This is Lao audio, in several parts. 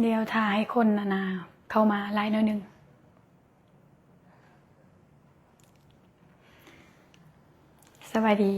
ດຽວຖ້າໃຫ້ຄົນອັນນ່າເຂົ້າມາຫຼາຍໜ້ອຍໜຶ່ງ. ສະບາຍດີ.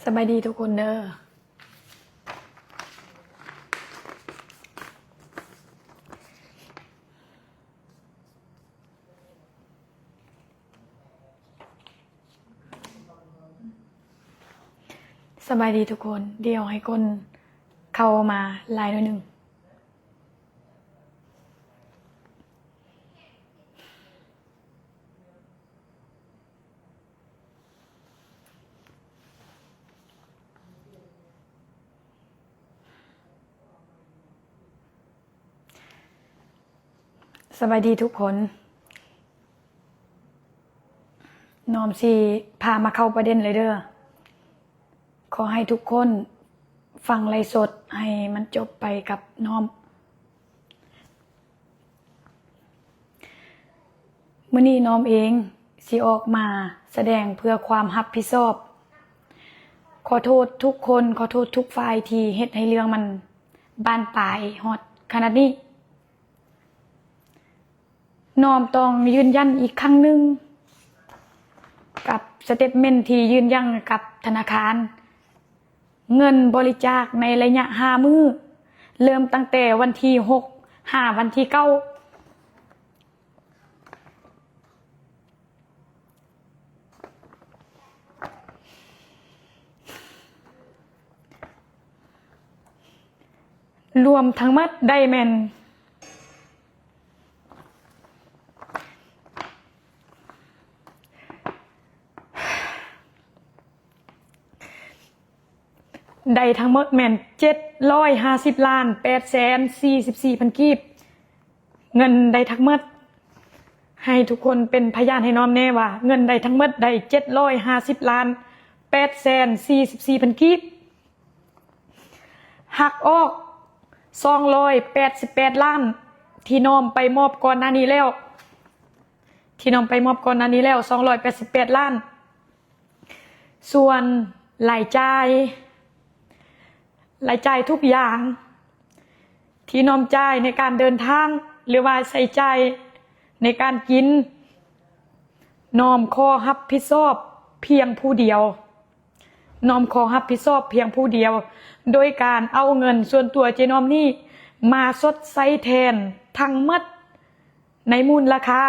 ສະບາຍດີທຸກຄົນເດີ. ສະບາຍດີທຸກຄົນ. ດຽວໃຫ້ຄົນເຂົ້າມາຫຼາຍໜ້ອຍໜຶ່ງ. ສະບາຍດີທຸກຄົນ. ນ້ອມຊິພາມາເຂົ້າປະເດັນເລີຍເດີ. ຂໍໃຫ້ທຸກຄົນຟັງໄລຟ໌ສົດໃຫ້ມັນຈົບໄປກັບນ້ອມ. ມື້ນີ້ນ້ອມເອງຊິອອກມາສະແດງເພື່ອຄວາມຮັບຜິດຊອບ. ຂໍໂທດທຸກຄົນ, ຂໍໂທດທຸກຝ່າຍທີ່ເຮັດໃຫ້ເລື່ອງມັນບານປາຍຮອດຂະໜາດນີ້. ນ້ອມຕ້ອງຢືນຢັນອີກຄັ້ງໜຶ່ງກັບສະເຕັດເມັນທີ່ຢືນຢັນກັບທະນາຄານ. ເງິນບໍລິຈາກໃນໄລຍະຫ້າມື້, ເລີ່ມຕັ້ງແຕ່ວັນທີຫົກ ຫາວັນທີເກົ້າ. ລວມທັງໝົດໄດ້ແມ່ນ ໄດ້ທັງໝົດແມ່ນເຈັດຮ້ອຍຫ້າສິບລ້ານແປດແສນສີ່ສິບສີ່ພັນກີບ. ເງິນໄດ້ທັງໝົດ, ໃຫ້ທຸກຄົນເປັນພະຍານໃຫ້ນ້ອມແນ່ວ່າ ເງິນໄດ້ທັງໝົດໄດ້ເຈັດຮ້ອຍຫ້າສິບລ້ານແປດແສນສີ່ສິບສີ່ພັນກີບ. ຫັກອອກສອງຮ້ອຍແປດສິບແປດລ້ານ ທີ່ນ້ອມໄປມອບກ່ອນໜ້ານີ້ແລ້ວ, ທີ່ນ້ອມໄປມອບກ່ອນໜ້ານີ້ແລ້ວ ສອງຮ້ອຍແປດສິບແປດລ້ານ. ສ່ວນລາຍຈ່າຍ, ລາຍຈ່າຍທຸກຢ່າງທີ່ນ້ອມຈ່າຍໃນການເດີນທາງ ຫຼືວ່າໃຊ້ຈ່າຍໃນການກິນ, ນ້ອມຂໍຮັບຜິດຊອບພຽງຜູ້ດຽວ. ນ້ອມຂໍຮັບຜິດຊອບພຽງຜູ້ດຽວ ໂດຍການເອົາເງິນສ່ວນຕົວເຈນ້ອມນີ້ມາຊົດໃຊ້ແທນທັງໝົດໃນມູນລະຄ່າ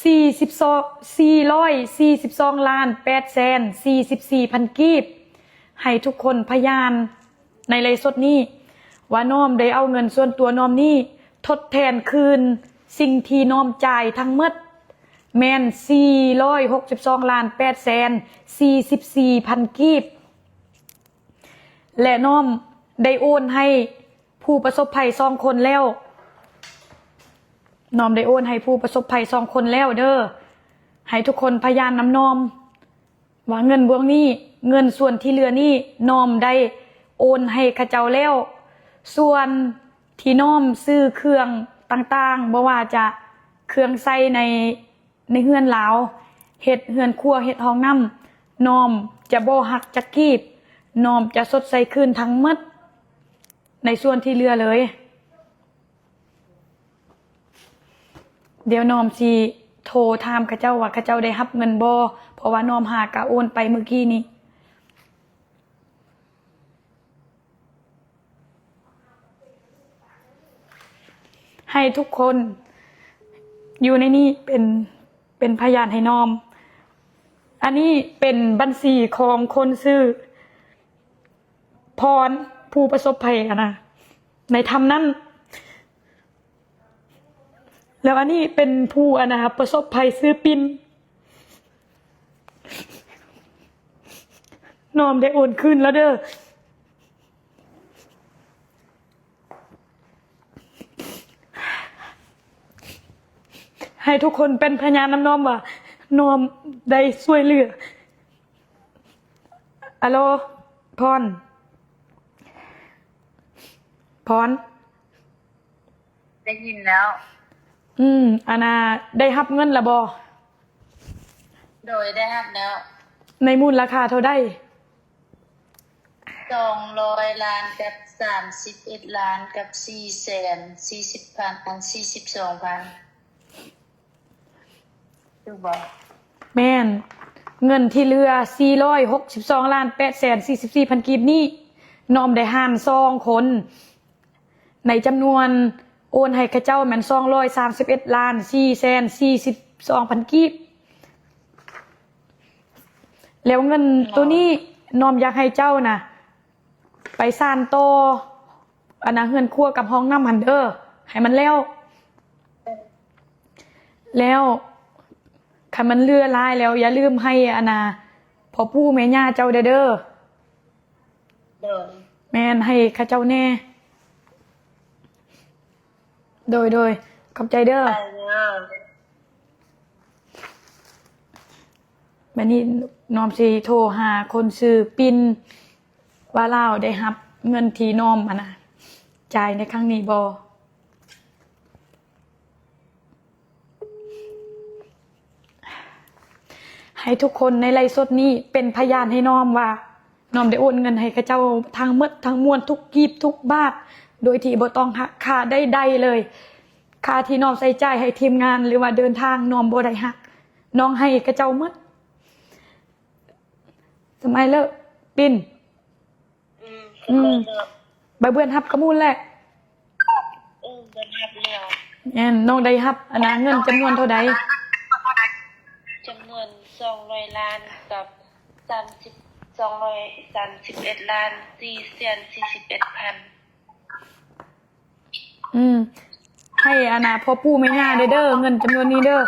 ສີ່ສິບສອງ ສີ່ຮ້ອຍສີ່ສິບສອງລ້ານແປດແສນສີ່ສິບສີ່ພັນກີບ ໃຫ້ທຸກຄົນພະຍານໃນໄລຟ໌ສົດນີ້ ວ່ານ້ອມໄດ້ເອົາເງິນສ່ວນຕົວນ້ອມນີ້ທົດແທນຄືນສິ່ງທີ່ນ້ອມຈ່າຍທັງໝົດ ແມ່ນສີ່ຮ້ອຍຫົກສິບສອງລ້ານແປດແສນສີ່ສິບສີ່ພັນກີບ ແລະ ນ້ອມໄດ້ໂອນໃຫ້ຜູ້ປະສົບໄພສອງຄົນແລ້ວ, ນ້ອມໄດ້ໂອນໃຫ້ຜູ້ປະສົບໄພສອງຄົນແລ້ວເດີ. ໃຫ້ທຸກຄົນພະຍານນຳນ້ອມວ່າເງິນບວງນີ້, ເງິນສ່ວນທີ່ເຫຼືອນີ້ ນ້ອມໄດ້ໂອນໃຫ້ເຂົາເຈົ້າແລ້ວ. ສ່ວນທີ່ນ້ອມຊື້ເຄື່ອງຕ່າງໆ, ບໍ່ວ່າຈະເຄື່ອງໃຊ້ໃນ ໃນເຮືອນລາວ, ເຮັດເຮືອນຄົວ, ເຮັດຫ້ອງນ້ຳ, ນ້ອມຈະບໍ່ຫັກຈັກກີບ, ນ້ອມຈະຊົດໃຊ້ຄືນທັງໝົດໃນສ່ວນທີ່ເຫຼືອເລີຍ. ດຽວນ້ອມຊິໂທຖາມເຂົາເຈົ້າວ່າເຂົາເຈົ້າໄດ້ຮັບເງິນບໍ່, ເພາະວ່ານ້ອມຫາກະໂອນໄປມື້ກີ້ນີ້. ໃຫ້ທຸກຄົນຢູ່ໃນນີ້ເປັນ, ເປັນພະຍານໃຫ້ນ້ອມ. ອັນນີ້ເປັນບັນຊີຂອງຄົນຊື່ພອນ ຜູ້ປະສົບໄພຫັ້ນນະ ໃນຖ້ຳນັ້ນ. ແລ້ວອັນນີ້ເປັນຜູ້ອັນນະປະສົບໄພຊື່ປິນ. ນ້ອມໄດ້ໂອນຄືນແລ້ວເດີ້. ໃຫ້ທຸກຄົນເປັນພະຍານນຳນ້ອມວ່າ ນ້ອມໄດ້ຊ່ວຍເຫຼືອ. ອາໂລ ພອນ ພອນ ໄດ້ຍິນແລ້ວ. ອືມ ອັນນ່າ ໄດ້ຮັບເງິນລະບໍ່? ໂດຍ ໄດ້ຮັບແລ້ວ. ໃນມູນລະຄ່າເທົ່າໃດ? ສອງຮ້ອຍລ້ານກັບສາມສິບເອັດລ້ານກັບສີ່ແສນສີ່ສິບພັນ ອັນ ສີ່ສິບສອງພັນ ຖືກບໍ່? ແມ່ນ. ເງິນທີ່ເຫຼືອ ສີ່ຮ້ອຍຫົກສິບສອງລ້ານແປດແສນສີ່ສິບສີ່ພັນກີບນີ້ ນ້ອມໄດ້ຫານສອງຄົນ. ໃນຈຳນວນໂອນໃຫ້ເຂົາເຈົ້າແມ່ນ ສອງຮ້ອຍສາມສິບເອັດລ້ານສີ່ແສນສີ່ສິບສອງພັນກີບ. ແລ້ວເງິນໂຕນີ້ ນ້ອມຢາກໃຫ້ເຈົ້ານະ ໄປສານຕໍ່ ອັນນ່າ ເຮືອນຄົວກັບຫ້ອງນ້ຳຫັ້ນເດີ້ ໃຫ້ມັນແລ້ວ. ແລ້ວຄັນມັນເຫຼືອຫຼາຍແລ້ວ ຢ່າລືມໃຫ້ ອັນນ່າ ພໍ່ປູ່ແມ່ຍ່າເຈົ້າແດ່ເດີ້. ໂດຍ. ແມ່ນ ໃຫ້ເຂົາເຈົ້າແດ່. ໂດຍ ໂດຍ ຂອບໃຈເດີ້. ໄປເດີ້. ບາດນີ້ນ້ອມຊິໂທຫາຄົນຊື່ປິນ ວ່າລາວໄດ້ຮັບເງິນທີ່ນ້ອມ ອັນນ່າ ຈ່າຍໃນຄັ້ງນີ້ບໍ່. ໃຫ້ທຸກຄົນໃນໄລຟ໌ສົດນີ້ເປັນພະຍານໃຫ້ນ້ອມວ່າ ນ້ອມໄດ້ໂອນເງິນໃຫ້ເຂົາເຈົ້າທັງໝົດທັງມວນ ທຸກກີບທຸກບາດ ໂດຍທີ່ບໍ່ຕ້ອງຫັກຄ່າໃດໆເລີຍ. ຄ່າທີ່ນ້ອມໃຊ້ຈ່າຍໃຫ້ທີມງານ ຫຼືວ່າເດີນທາງ ນ້ອມບໍ່ໄດ້ຫັກ, ນ້ອງໃຫ້ເຂົາເຈົ້າໝົດ. ສະໄໝເລີ ປິນ. ອືມ ອືມ ໃບເບື່ອນຮັບກະມູນແຫຼະ. ເອີ ເບື່ອນຮັບແລ້ວ. ແມ່ນ. ນ້ອງໄດ້ຮັບ ອັນນ່າ ເງິນຈຳນວນເທົ່າໃດ? ຈຳນວນສອງຮ້ອຍລ້ານກັບສາມສິບ ສອງຮ້ອຍສາມສິບເອັດລ້ານສີ່ແສນສີ່ສິບເອັດພັນ. ອືມ ໃຫ້ ອັນນ່າ ພໍ່ປູ່ແມ່ຍ່າເດີ້ ເງິນຈຳນວນນີ້ເດີ້. ອືມ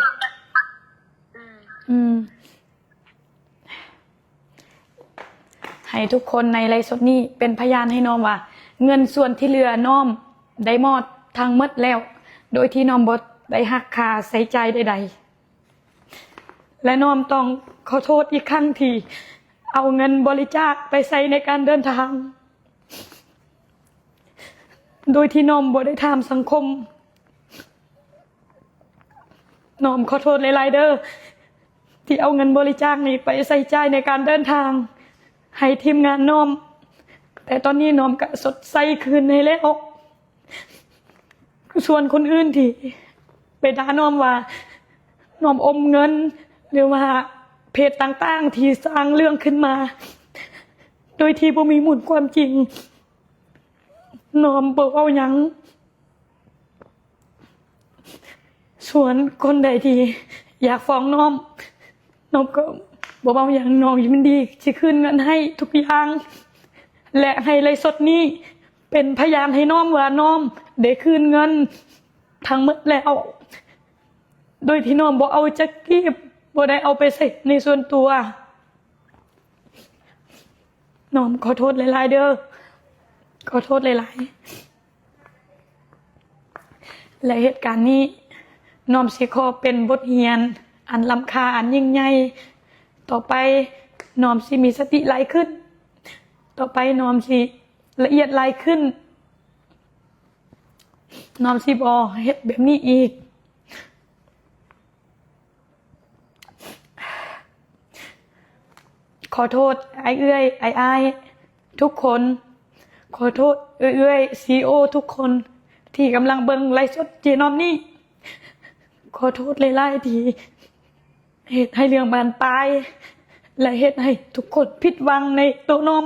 ອືມ. ໃຫ້ທຸກຄົນໃນໄລຟ໌ສົດນີ້ເປັນພະຍານໃຫ້ນ້ອມວ່າ ເງິນສ່ວນທີ່ເຫຼືອນ້ອມໄດ້ມອບທັງໝົດແລ້ວ ໂດຍທີ່ນ້ອມບໍ່ໄດ້ຫັກຄ່າໃຊ້ຈ່າຍໃດໆ ແລະ ນ້ອມຕ້ອງຂໍໂທດອີກຄັ້ງທີ່ເອົາເງິນບໍລິຈາກໄປໃຊ້ໃນການເດີນທາງ ໂດຍທີ່ນ້ອມບໍ່ໄດ້ຖາມສັງຄົມ. ນ້ອມຂໍໂທດຫຼາຍໆເດີ້ ທີ່ເອົາເງິນບໍລິຈາກນີ້ໄປໃຊ້ຈ່າຍໃນການເດີນທາງໃຫ້ທີມງານນ້ອມ, ແຕ່ຕອນນີ້ນ້ອມກະຊົດໃຊ້ຄືນໃຫ້ແລ້ວ. ສ່ວນຄົນອື່ນທີ່ໄປດ່ານ້ອມວ່ານ້ອມອົມເງິນ ຫຼືວ່າເພຈຕ່າງໆທີ່ສ້າງເລື່ອງຂຶ້ນມາ ໂດຍທີ່ບໍ່ມີມູນຄວາມຈິງ, ນ້ອມບໍ່ເວົ້າຫຍັງ. ສ່ວນຄົນໃດທີ່ຢາກຟ້ອງນ້ອມ, ນ້ອມກໍບໍ່ເວົ້າຫຍັງ, ນ້ອມຍິນດີຊິຄືນເງິນໃຫ້ທຸກຢ່າງ ແລະ ໃຫ້ໄລຟ໌ສົດນີ້ເປັນພະຍານໃຫ້ນ້ອມວ່ານ້ອມໄດ້ຄືນເງິນທັງໝົດແລ້ວ ໂດຍທີ່ນ້ອມບໍ່ເອົາຈັກກີບ, ບໍ່ໄດ້ເອົາໄປໃຊ້ໃນສ່ວນຕົວ. ນ້ອມຂໍໂທດຫຼາຍໆເດີ້, ຂໍໂທດຫຼາຍໆ. ແລະ ເຫດການນີ້ ນ້ອມຊິຂໍເປັນບົດຮຽນອັນລ້ຳຄ່າ ອັນຍິ່ງໃຫຍ່. ຕໍ່ໄປນ້ອມຊິມີສະຕິຫຼາຍຂຶ້ນ, ຕໍ່ໄປນ້ອມຊິລະອຽດຫຼາຍຂຶ້ນ, ນ້ອມຊິບໍ່ເຮັດແບບນີ້ອີກ. ຂໍໂທດອ້າຍເອື້ອຍ, ອ້າຍໆທຸກຄົນ, ຂໍໂທດເອື້ອຍໆ ຊີອີໂອທຸກຄົນທີ່ກຳລັງເບິ່ງໄລຟ໌ສົດເຈນ້ອມນີ້. ຂໍໂທດຫຼາຍໆທີ່ເຮັດໃຫ້ເລື່ອງບານປາຍ ແລະ ເຮັດໃຫ້ທຸກຄົນຜິດຫວັງໃນໂຕນ້ອມ.